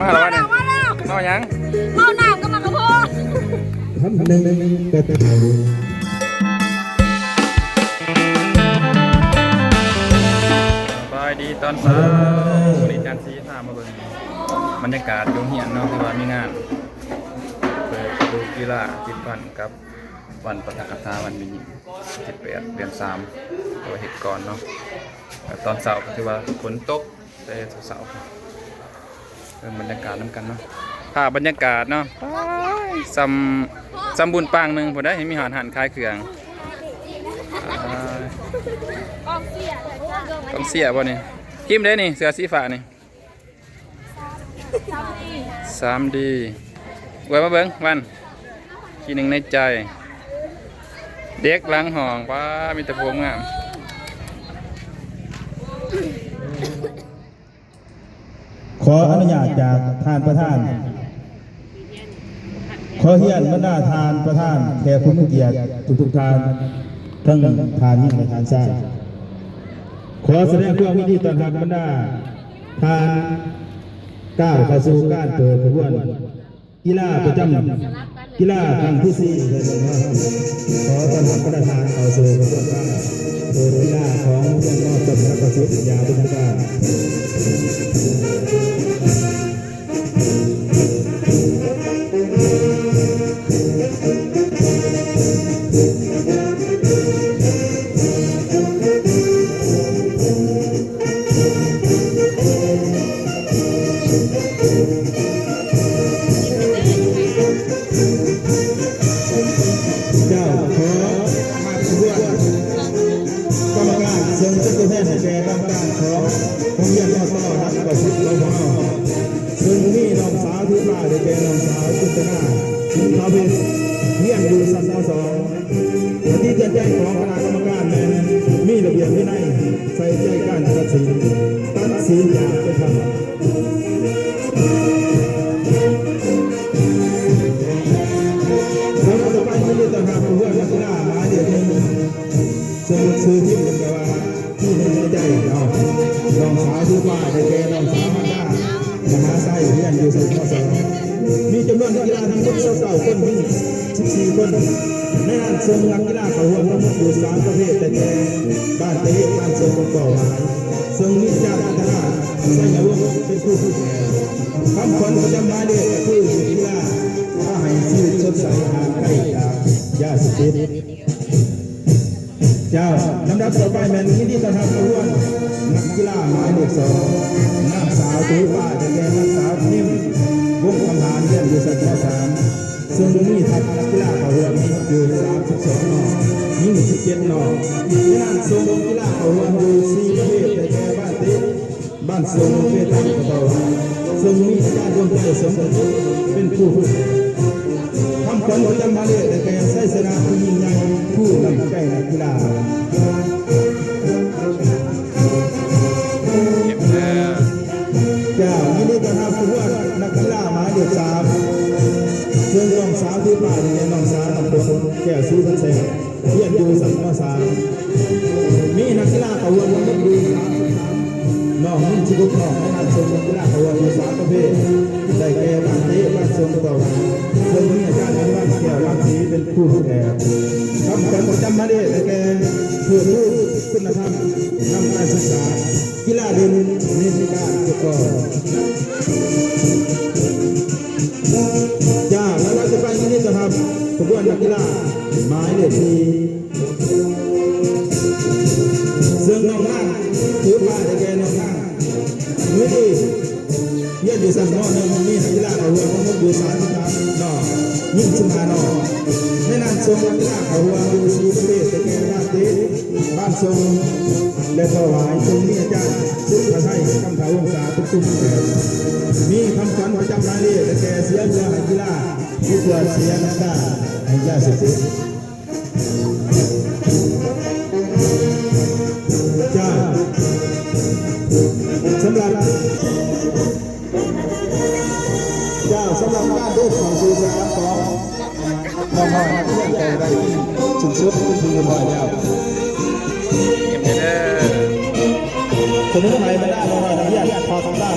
ມາແລ້ວ ມາແລ້ວ ມາແລ້ວ ເວົ້າຫຍັງ? ເວົ້ານ້ຳກັບໝາກກະໂພດ. ສະບາຍດີຕອນເຊົ້າ. ມື້ນີ້ຈານສີພາມາເບິ່ງບັນຍາກາດຢູ່ໂຮງຮຽນເນາະ ທີ່ວ່າມີງານເປີດດູກິລາຕິດພັນກັບ ວັນປາຖະກະຖາວັນແມ່ຍິງ ສິບແປດ ເດືອນສາມ ເພາະວ່າເຮັດກ່ອນເນາະ. ແລ້ວຕອນເຊົ້າກໍຖືວ່າຝົນຕົກແຕ່ເຊົ້າໆ. ເບິ່ງບັນຍາກາດນຳກັນເນາະ ພາບບັນຍາກາດເນາະ. ປ້າຍ ສ່ຳ ສ່ຳບຸນປາງໜຶ່ງພຸ້ນໃດ໋ ມີຮ້ານ ຮ້ານຂາຍເຄື່ອງ. ປ້າຍ ກອງເຊຍ ກອງເຊຍບໍ່ນີ້? ທີມໃດນີ້ ເສື້ອສີຟ້ານີ້? ສາມດີ ອວຍມາເບິ່ງ ວັນທີໜຶ່ງໃນໃຈ ເດັກຫຼັງຫ້ອງ. ປ້າ ມີແຕ່ຜູ້ງາມ. ຂໍອະນຸຍາດຈາກທ່ານປະທານ. ຂໍຮຽນບັນດາທ່ານປະທານ, ແຂກຜູ້ມີກຽດທຸກໆທ່ານ, ທັງທ່ານຍິງ ແລະ ທ່ານຊາຍ, ຂໍສະແດງຄວາມຍິນດີຕ້ອນຮັບບັນດາທ່ານ ກ້າວເຂົ້າສູ່ການເປີດຂະບວນກິລາປະຈຳກິລາຄັ້ງທີສີ່ ແລະ ຂໍຕ້ອນຮັບບັນດາທ່ານເຂົ້າສູ່ຂະບວນການເປີດກິລາຂອງໂຮງຮຽນ ມ.ຕົ້ນ ນະຄອນຫຼວງ ຢ່າງເປັນທາງການ. ເຈົ້າ ຂໍມາຂະບວນກຳມະການ ເຊິ່ງເປັນຕົວແທນໃຫ້ແກ່ກຳມະການຂອງໂຮງຮຽນ ມ.ຕົ້ນ ນະຄອນຫຼວງ ເຮົາ ເຊິ່ງມີນ້ອງສາວຖືປ້າຍ ໄດ້ແກ່ນ້ອງສາວ ຈິນຕະນາ ສິງຂາວເພັດ ຮຽນຢູ່ຊັ້ນ ມ.ສອງ. ຄະຕິເຕືອນໃຈຂອງຄະນະກຳມະການແມ່ນມີລະບຽບວິໄນ ໃສ່ໃຈການຕັດສິນ, ຕັດສິນຢ່າງເປັນທຳ. ລຳດັບຕໍ່ໄປ ຍິນດີຕ້ອນຮັບຜູ້ເລືອກນັກກິລາໝາຍເລກໜຶ່ງ ເຊິ່ງຊື່ທີມເພິ່ນກະວ່າ ທີ່ໜຶ່ງໃນໃຈເຮົາ ນ້ອງສາວຖືປ້າຍ ໄດ້ແກ່ນ້ອງສາວ ມັນດາ ມະຫາໄຊ ຮຽນຢູ່ຊັ້ນ ມ.ສອງ. ມີຈຳນວນນັກກິລາທັງໝົດ ຊາວເກົ້າຄົນ, ຍິງ ສິບສີ່ຄົນ. ໃນນັ້ນສົ່ງນັກກິລາເຂົ້າຮ່ວມທັງໝົດຢູ່ສາມປະເພດ ໄດ້ແກ່ ບານເຕະ, ບານສົ່ງ, ເປົ້າໝາຍ, ເຊິ່ງມີອາຈານ ພັດທະນາ ໄຊຍະວົງ ເປັນຜູ້ຝຶກແຂນ. ຄຳຂວັນປະຈຳໝາຍເລກ ກໍຄື ກິລາພາໃຫ້ຊີວິດສົດໃສ ຫ່າງໄກຈາກຢາເສບຕິດ. ເຈົ້າ, ລຳດັບຕໍ່ໄປແມ່ນຍິນດີຕ້ອນຮັບຂະບວນນັກກິລາໝາຍເລກສອງ ນາງສາວ ໂຕປາ ໄດ້ແກ່ນາງສາວ ພິມ ວົງຄຳຫານ ຮຽນຢູ່ຊັ້ນ ມ.ສາມ ເຊິ່ງມີທັບນັກກິລາເຂົ້າຮ່ວມທັງໝົດຢູ່ ສາມສິບສອງ ນ້ອງ, ຍິງ ສິບເຈັດ ນ້ອງ. ໃນນັ້ນສົ່ງນັກກິລາເຂົ້າຮ່ວມຢູ່ ສີ່ ປະເພດ ໄດ້ແກ່ ບານເຕະ, ບ້ານຊົງເປຕັງກະເບົາ ເຊິ່ງມີອາຈານດວງໃຈ ສົມສົມເປັນຜູ້ຝຶກ. ຄຳຂວັນປະຈຳໝາຍເລກໄດ້ແກ່ ໄຊຊະນະຜູ້ຍິ່ງໃຫຍ່ ຜູ້ນຳໃຈນັກກິລາ. ເຈົ້າ, ຍິນດີຕ້ອນຮັບຂະບວນນັກກິລາໝາຍເລກສາມ ເຊິ່ງນ້ອງສາວຖືປ້າຍ ແມ່ນນ້ອງສາວນ້ຳຝົນ ແກ້ວສີພັນແສງ ຮຽນຢູ່ຊັ້ນ ມ.ສາມ ມີນັກກິລາເຂົ້າຮ່ວມທັງໝົດຢູ່ ສາມສິບສາມ ນ້ອງ ຍິງ ສິບຫົກ ນ້ອງ. ໃນນັ້ນສົ່ງນັກກິລາເຂົ້າຮ່ວມຢູ່ ສາມ ປະເພດ ໄດ້ແກ່ ບານເຕະ, ບານຊົງ, ເປົ້າໝາຍ ເຊິ່ງມີອາຈານ ອະນຸວັນ ແກ້ວລັງສີ ເປັນຄູຝຶກແອບ. ຄຳຂວັນປະຈຳໝາຍເລກໄດ້ແກ່ ເພື່ອຄູຄຸນນະທຳ ນຳການສຶກສາ ກິລາເດັ່ນ ເນັ້ນການປົກຄອງ. ເຈົ້າ, ແລ້ວເຮົາຈະໄປຍິນດີຕ້ອນຮັບຂະບວນນັກກິລາໝາຍເລກສີ່ ເຊິ່ງນ້ອງນາງຖືປ້າຍໄດ້ແກ່ນ້ອງນາງ ມີດີ ຮຽນຢູ່ຊັ້ນ ມ.ໜຶ່ງ ມີນັກກິລາເຂົ້າຮ່ວມທັງໝົດຢູ່ ສາມສິບສາມ ນ້ອງ, ຍິງ ສິບຫ້າ ນ້ອງ. ໃນນັ້ນສົ່ງນັກກິລາເຂົ້າຮ່ວມຢູ່ ສີ່ ປະເພດ ໄດ້ແກ່ ບານເຕະ, ບານຊົງ ແລະ ເປົ້າໝາຍ ເຊິ່ງມີອາຈານ ສຸດພະໄຊ ຄຳຖາວົງສາ ເປັນຄູຝຶກແອບ. ມີຄຳຂວັນປະຈຳໝາຍເລກໄດ້ແກ່ ເສຍເຫື່ອໃຫ້ກິລາ, ດີກວ່າເສຍນ້ຳຕາໃຫ້ຢາເສບຕິດ. ເຈົ້າ, ສຳລັບ ເຈົ້າ, ສຳລັບການເດີນເຂົ້າສູ່ສະໜາມຂອງນ້ອງໆນັກຮຽນກໍໄດ້ສິ້ນສຸດເປັນທີ່ຮຽບຮ້ອຍແລ້ວ. ສະເໜີໃຫ້ບັນດານ້ອງໆນັກຮຽນ ພາກັນຕັ້ງ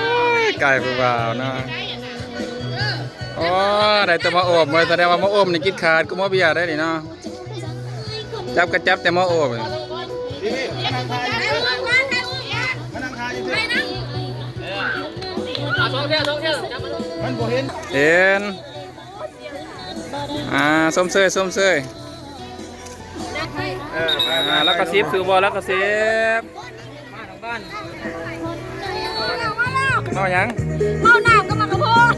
ໂອ້ຍ ກາຍຜູ້ບ່າວເນາະ. ໂອ້ ໄດ້ແຕ່ໝໍ້ໂອມເວີຍ, ສະແດງວ່າໝໍ້ໂອມນີ້ກິນຂາດກວ່າໝໍ້ເບຍໄດ໋ນີ້ເນາະ. ຈັບກໍຈັບແຕ່ໝໍ້ໂອມ. ເຫັນ ອ່າ ຊົມເຊີຍ ຊົມເຊີຍ. ອ່າ ລາວກະຊິບ ຖືບໍ່ ລາວກະຊິບ. ເວົ້າຫຍັງ? ເວົ້ານ້ຳກັບໝາກກະໂພດ.